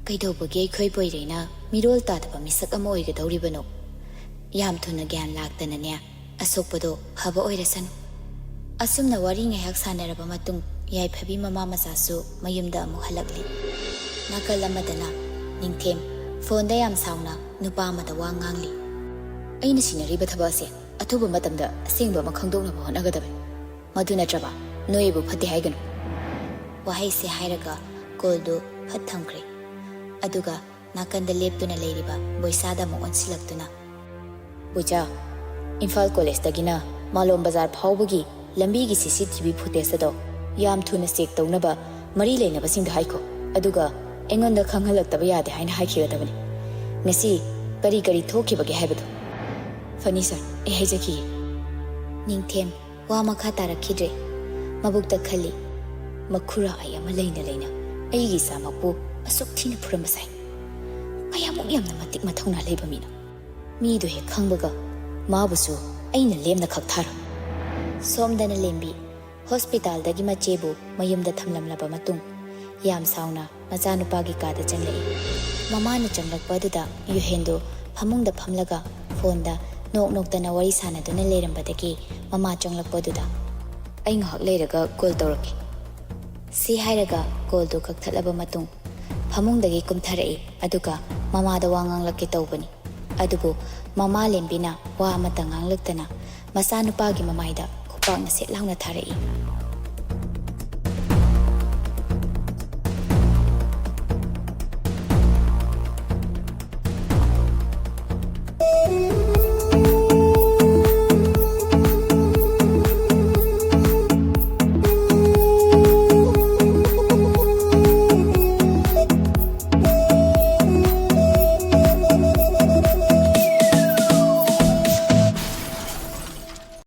ꯀꯩꯗꯧꯕꯒꯤ ꯑꯩꯈꯣꯏ ꯄꯣꯏꯔꯩꯅ ꯃꯤꯔꯣꯜ ꯇꯥꯗꯕ ꯃꯤꯁꯛ ꯑꯃ ꯑꯣꯏꯒꯗꯧꯔꯤꯕꯅꯣ? ꯌꯥꯝ ꯊꯨꯅ ꯒ꯭ꯌꯥꯟ ꯂꯥꯛꯇꯅꯅꯦ, ꯑꯁꯣꯛꯄꯗꯣ ꯐꯕ ꯑꯣꯏꯔꯁꯅꯨ꯫ ꯑꯁꯨꯝꯅ ꯋꯥꯔꯤ ꯉꯥꯏꯍꯥꯛ ꯁꯥꯟꯅꯔꯕ ꯃꯇꯨꯡ, ꯌꯥꯏꯐꯕꯤ ꯃꯃꯥ ꯃꯆꯥꯁꯨ ꯃꯌꯨꯝꯗ ꯑꯃꯨꯛ ꯍꯜꯂꯛꯂꯤ꯫ ꯅꯥꯀꯜ ꯑꯃꯗꯅ ꯅꯤꯡꯊꯦꯝ ꯐꯣꯟꯗ ꯌꯥꯝ ꯁꯥꯎꯅ ꯅꯨꯄꯥ ꯑꯃꯗ ꯋꯥ ꯉꯥꯡꯂꯤ꯫ ꯑꯩꯅ ꯁꯤꯟꯅꯔꯤꯕ ꯊꯕꯛ ꯑꯁꯦ ꯑꯊꯨꯕ ꯃꯇꯝꯗ ꯑꯁꯦꯡꯕ ꯑꯃ ꯈꯪꯗꯣꯛꯅꯕ ꯍꯣꯠꯅꯒꯗꯕꯅꯤ꯫ ꯃꯗꯨ ꯅꯠꯇ꯭ꯔꯕ ꯅꯣꯏꯕꯨ ꯐꯠꯇꯦ ꯍꯥꯏꯒꯅꯨ꯫ ꯋꯥꯍꯩꯁꯦ ꯍꯥꯏꯔꯒ ꯀꯣꯜꯗꯨ ꯐꯠ ꯊꯝꯈ꯭ꯔꯦ꯫ ꯑꯗꯨꯒ ꯅꯥꯀꯟꯗ ꯂꯦꯞꯇꯨꯅ ꯂꯩꯔꯤꯕ ꯕꯣꯏꯁꯥꯗ ꯑꯃꯨꯛ ꯑꯣꯟꯁꯤꯜꯂꯛꯇꯨꯅ, "ꯕꯣꯏꯆꯥ, ꯏꯝꯐꯥꯜ ꯀꯣꯂꯦꯖꯇꯒꯤꯅ ꯃꯥꯂꯣꯝ ꯕꯖꯥꯔ ꯐꯥꯎꯕꯒꯤ ꯂꯝꯕꯤꯒꯤ CCTV footage ꯑꯗꯣ ꯌꯥꯝ ꯊꯨꯅ ꯆꯦꯛ ꯇꯧꯅꯕ ꯃꯔꯤ ꯂꯩꯅꯕꯁꯤꯡꯗ ꯍꯥꯏꯈꯣ꯫ ꯑꯗꯨꯒ ꯑꯩꯉꯣꯟꯗ ꯈꯪꯍꯜꯂꯛꯇꯕ ꯌꯥꯗꯦ ꯍꯥꯏꯅ ꯍꯥꯏꯈꯤꯒꯗꯕꯅꯤ꯫ ꯉꯁꯤ ꯀꯔꯤ ꯀꯔꯤ ꯊꯣꯛꯈꯤꯕꯒꯦ ꯍꯥꯏꯕꯗꯣ꯫" "ꯐꯅꯤ ꯁꯥꯔ, ꯑꯩ ꯍꯥꯏꯖꯈꯤꯒꯦ꯫" ꯅꯤꯡꯊꯦꯝ ꯋꯥ ꯃꯈꯥ ꯇꯥꯔꯛꯈꯤꯗ꯭ꯔꯦ꯫ ꯃꯕꯨꯛꯇ ꯈꯜꯂꯤ, "ꯃꯈꯨꯔꯥ ꯑꯩ ꯑꯃ ꯂꯩꯅ ꯂꯩꯅ ꯑꯩꯒꯤ ꯏꯆꯥꯃꯛꯄꯨ ꯑꯁꯨꯛ ꯊꯤꯅ ꯐꯨꯔꯝꯕ ꯁꯥꯏ꯫ ꯀꯌꯥꯃꯨꯛ ꯌꯥꯝꯅ ꯃꯇꯤꯛ ꯃꯊꯧꯅꯥ ꯂꯩꯕ ꯃꯤꯅꯣ꯫ ꯃꯤꯗꯨ ꯍꯦꯛ ꯈꯪꯕꯒ ꯃꯥꯕꯨꯁꯨ ꯑꯩꯅ ꯂꯦꯝꯅ ꯈꯛ ꯊꯥꯔꯣꯏ꯫" ꯁꯣꯝꯗꯅ ꯂꯦꯝꯕꯤ ꯍꯣꯁꯄꯤꯇꯥꯜꯗꯒꯤ ꯃꯆꯦꯕꯨ ꯃꯌꯨꯝꯗ ꯊꯝꯂꯝꯂꯕ ꯃꯇꯨꯡ, ꯌꯥꯝ ꯁꯥꯎꯅ ꯃꯆꯥꯅꯨꯄꯥꯒꯤ ꯀꯥꯗ ꯆꯪꯂꯛꯏ꯫ ꯃꯃꯥꯅ ꯆꯪꯂꯛꯄ ꯑꯗꯨꯗ ꯌꯨꯍꯦꯟꯗꯨ ꯐꯃꯨꯡꯗ ꯐꯝꯂꯒ ꯐꯣꯟꯗ ꯅꯣꯛ ꯅꯣꯛꯇꯅ ꯋꯥꯔꯤ ꯁꯥꯟꯅꯗꯨꯅ ꯂꯩꯔꯝꯕꯗꯒꯤ, ꯃꯃꯥ ꯆꯪꯂꯛꯄ ꯑꯗꯨꯗ, "ꯑꯩ ꯉꯥꯏꯍꯥꯛ ꯂꯩꯔꯒ ꯀꯣꯜ ꯇꯧꯔꯛꯀꯦ" ꯁꯤ ꯍꯥꯏꯔꯒ ꯀꯣꯜꯗꯨ ꯀꯛꯊꯠꯂꯕ ꯃꯇꯨꯡ, ꯐꯃꯨꯡꯗꯒꯤ ꯀꯨꯝꯊꯔꯛꯏ꯫ ꯑꯗꯨꯒ ꯃꯃꯥꯗ ꯋꯥ ꯉꯥꯡꯂꯛꯀꯦ ꯇꯧꯕꯅꯤ꯫ ꯑꯗꯨꯕꯨ ꯃꯃꯥ ꯂꯦꯝꯕꯤꯅ ꯋꯥ ꯑꯃꯠꯇ ꯉꯥꯡꯂꯛꯇꯅ ꯃꯆꯥꯅꯨꯄꯥꯒꯤ ꯃꯃꯥꯏꯗ ꯈꯨꯄꯥꯛꯅ ꯁꯦꯠ ꯂꯥꯎꯅ ꯊꯥꯔꯛꯏ꯫